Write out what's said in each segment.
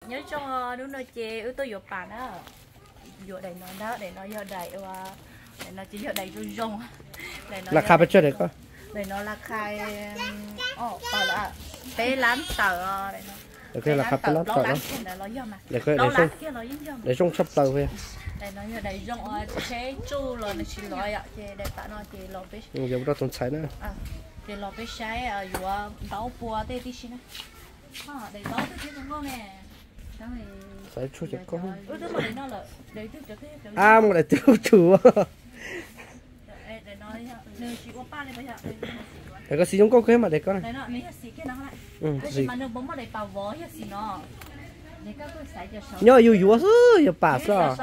Nyob zoo, hnub no ces wb tuaj yuav pam na. Yuav daim no na, daim no yog daim, daim no ces yog daim zoo zoo. Las khas pes tsawg daim koj? Daim no las khas peb lab tawm. Las khas peb lab tawm no. Daim zoo tshaj plaws. Daim no yog daim tsheb tsuj los nws tsis lov yom, ces daim pam no ces los peb, yog mus rau tus ntxhais na. Ces los peb saib yuav ntaub pua tej tib si na. Xav tshuaj cov koj. Ab, muaj daim twg ub tsum. Daim koj xim zoo nkauj kawg mas daim koj na. Nyob yus yuav xwb, yuav pam xwb os.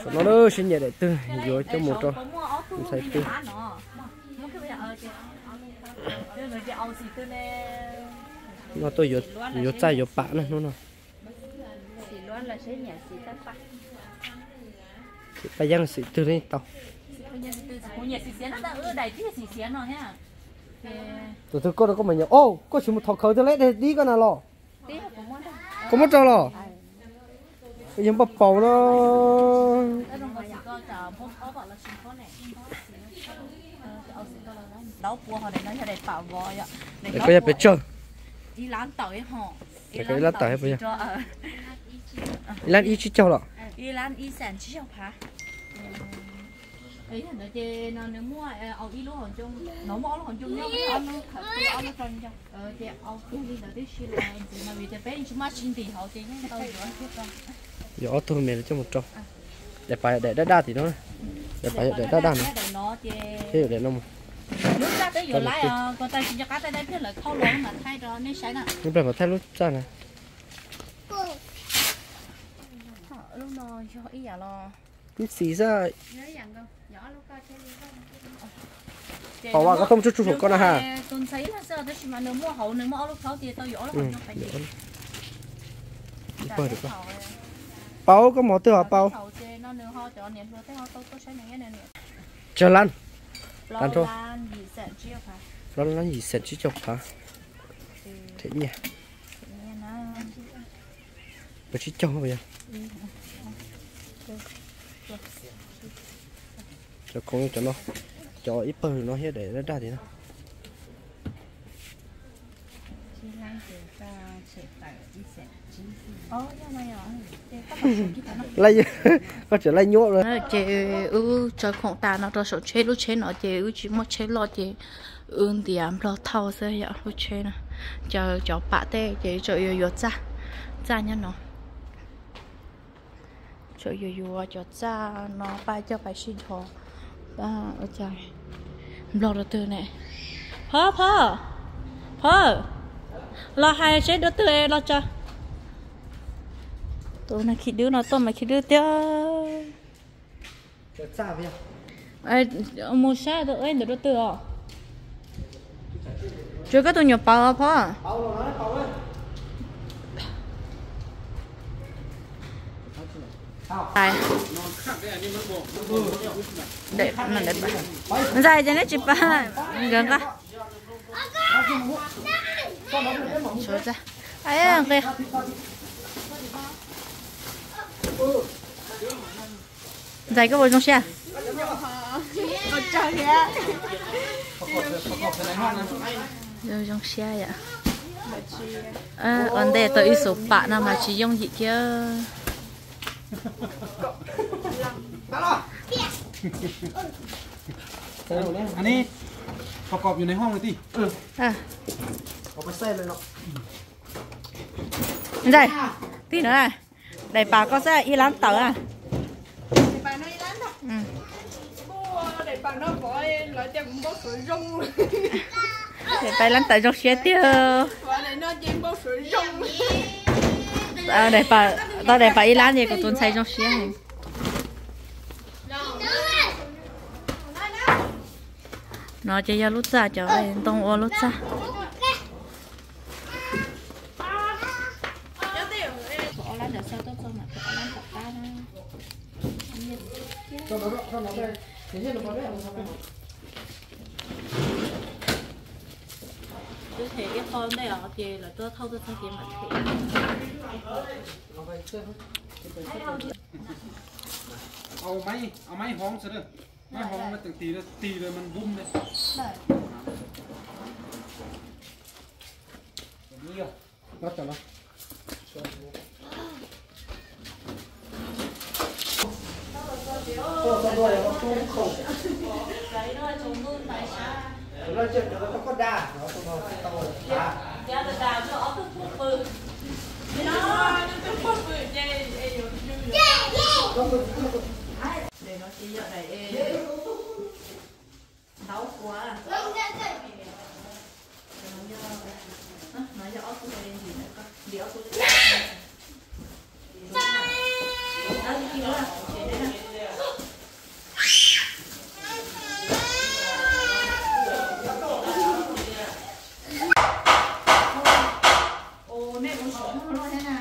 Saum no sib nyiam daim twg yuav coj mus rau ntxhais twg. No tuaj yuav txaj yuav pam na hnub no. Paj Yeeb xim twg li tau. Tus twg koj rau koj mas nyiam, o, koj tsis mus thov khawv twg leb dib koj na los. Koj muab rau los. Yog npaj paus no. Koj yog pes tsawg? Ib lab tawm puas yog? Ib lab ib tsib caug los? Yog ob tug me los coj mus rau. Daim pav yog daim daj daj tim no. Daim pav yog daim daj daj no. Thiab yog daim no. Ib pliag mam thaij lub txaj na. Ib xis xwb. Paus, koj tuaj mus tsuj tsuj saum koj na ha. Paus, koj mov twg hos Paus? Tsawg lab? Plaub lab yim xees tsib caug phav. Them nyiaj. Puas tsib caug puas yog? Cov khoom cov no, cov ib pawg no thiab daim daj daj tim no. Koj tseem laij nyuaj. Ces wb tsaws khoom tas no rau saum tsheb, lub tsheb no ces wb tsis muaj tsheb loj ces wb ntiav nplog thauj xwb yom, lub tsheb no. Ces cov pam tej ces tseem yuav yuav txaj, txaj nyob no. Tseem yuav yuav cov txaj no pab coj pais sib dhos. Nplog dua twg ne? Phov, Phov, Phov, los hais seb dua twg los tso. Tus nag khib dub no tuaj mas khib dub tiag. Mus saib tus ntawd dua twg os. Tsuas koj tus nyuam Pawg Phov. Ntxhais ces neb tsis pab nkawd nqa. Ntxhais koj puas zoo siab? Zoo siab yom. Ua ntej tau ib xus pam no mas tsis yooj yim thiab. Ntxhais, tij no, daim pam koj xab ib lab tawm na. Daim pam ib lab tawm zoo siab tiag. Tau daim pam ib lab ces kuv tus ntxhais zoo siab heev. No ces yog lub txaj, cov ntoo ua lub txaj. Twb them ib qho ntej os, ces lawv tuaj thauj tuaj txog ces mam them. Au máy, au máy hón xwb na. Máy hón nó từng tì đó, tì rồi mình bung đây. Nó cho nó. Ntau kua. No yog ob tug, ntim ob tug. Ua nej ua siab luaj thiab na.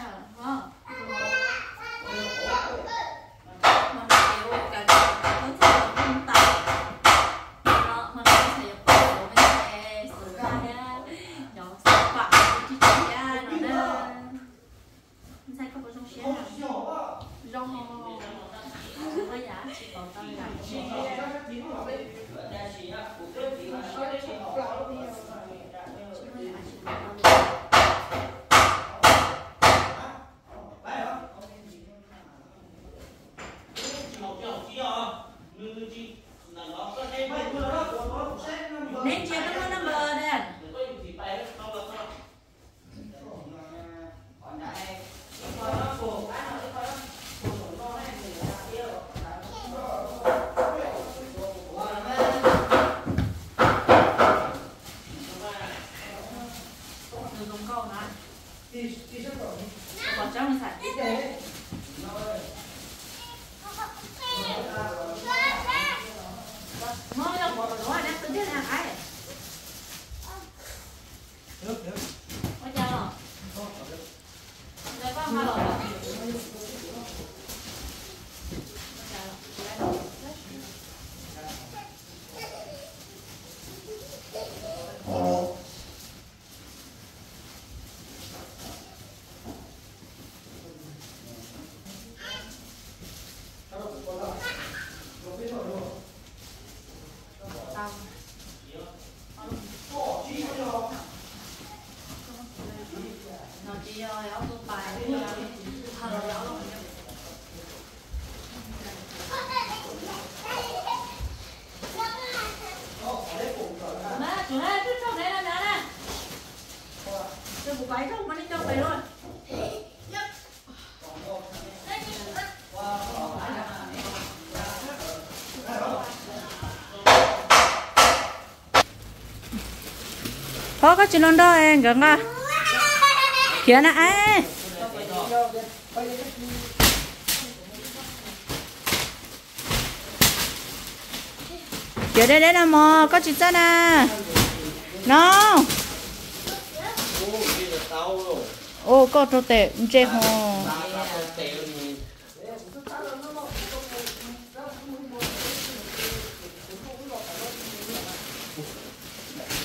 Neb ntsia koj lub number na. Nws zoo nkauj na. Pom tseeb xav. Muab yog kuv los kuv dab twb tiag na qaib. Ua cas los? Ntawd koj nqa los. No tsis yog ob tug pais, ob lub. Tsum na, tsum na, tsum na, tsum na, tsum na. Ces kuv pais ib zaug muab nej coj pais luaj. Ho koj tsis los nrog nkawd nqa. Khiav na es. Khiav deb deb no mog, koj tsis txawj na. No. Ua koj rau tes ntse ho.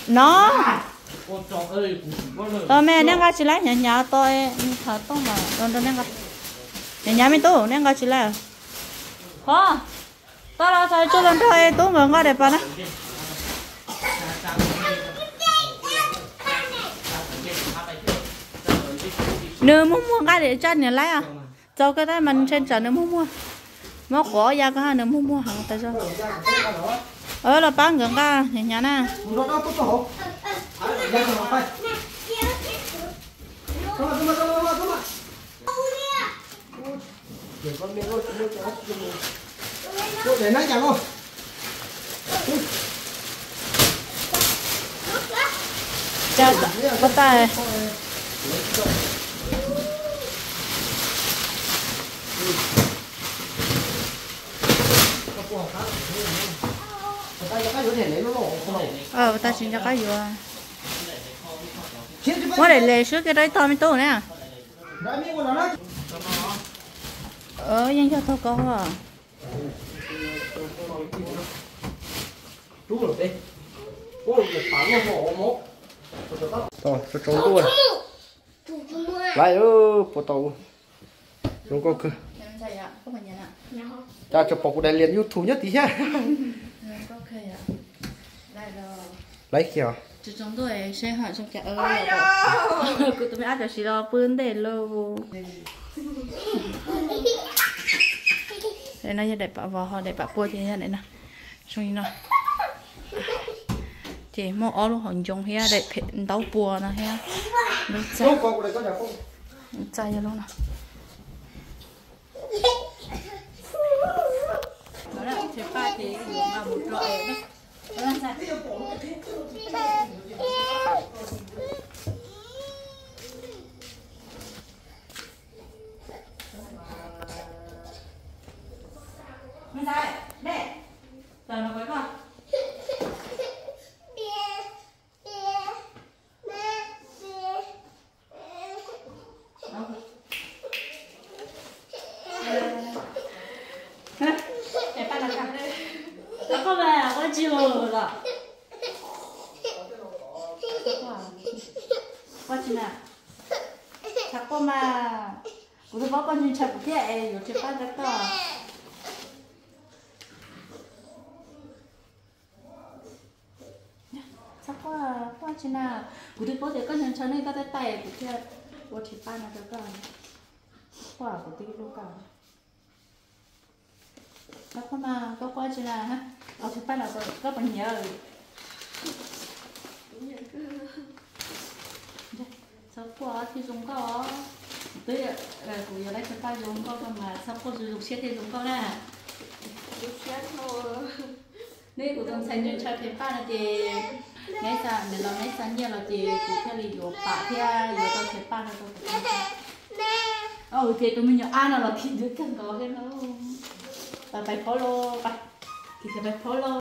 No. Tau me, nej nqa tsis laib, hnyav hnyav tau, thawv tooj mas los nrog nej nqa. Hnyav hnyav me tub, nej nqa tsis laib. Ho, tau los txhais tsuj los nrog tub nkawd nqa daim pam na. Nws muag muag nqa daim tsaj niam laib os. Txaus kawg tab mas ntshe tsam nws muag muag. Muab quav ya koj ha, nws muag muag heev tas zog. Los pab nkawd nqa hnyav hnyav na. Ua tas, ua tas tsis nco qab yuav. Muab daim les swb kiag rau ib tog me tub na. Yeej yog tog ko. Tsaus ntuj lawm. Laiv, puas tau? Zoo nkauj kawg. Cas tseem pom kuv daim lias YouTube nyob tid thiab. Laiv kiag. Kuv tus me ab tam sim los pw ntej lauj. No yog daim pam vov, ho daim pam pua ces yog daim no. Zoo li no. Ces muaj ob lub hauv ncoo thiab daim phem ntaub pua no thiab. Lub txaj, txaj yog lub no. Txhob quaj mas, quaj tsis na. Txhob quaj mas. Kuv twb paub koj ntshaw kuv thiab es yuav rhiab paj rau koj. Txhob quaj, quaj tsis na. Kuv twb paub tias koj ntshaw ntshaw nej koj tab tais kuv thiaj ua rhiab paj no rau koj. Quaj kuv twb hlub koj. Txhob quaj mas, koj quaj tsis na. Ua rhiab paj no koj puas nyiam? Txhob quaj thiaj zoo nkauj. Twb, kuv yuav lab rhiab paj zoo nkauj koj mas txhob quaj, zoo siab thiaj zoo nkauj na. Neb kuv tus ntxhais ntshaw rhiab paj no ces neb xa, neb los neb xa nyiaj los ces kuv thiaj li yuav pam thiab yuav tau rhiab paj no rau kuv. Ces tus me nyuam ab no los khib ntxwv kawg nkaus thiab no. Pais phaub lauj, pais phaub lauj.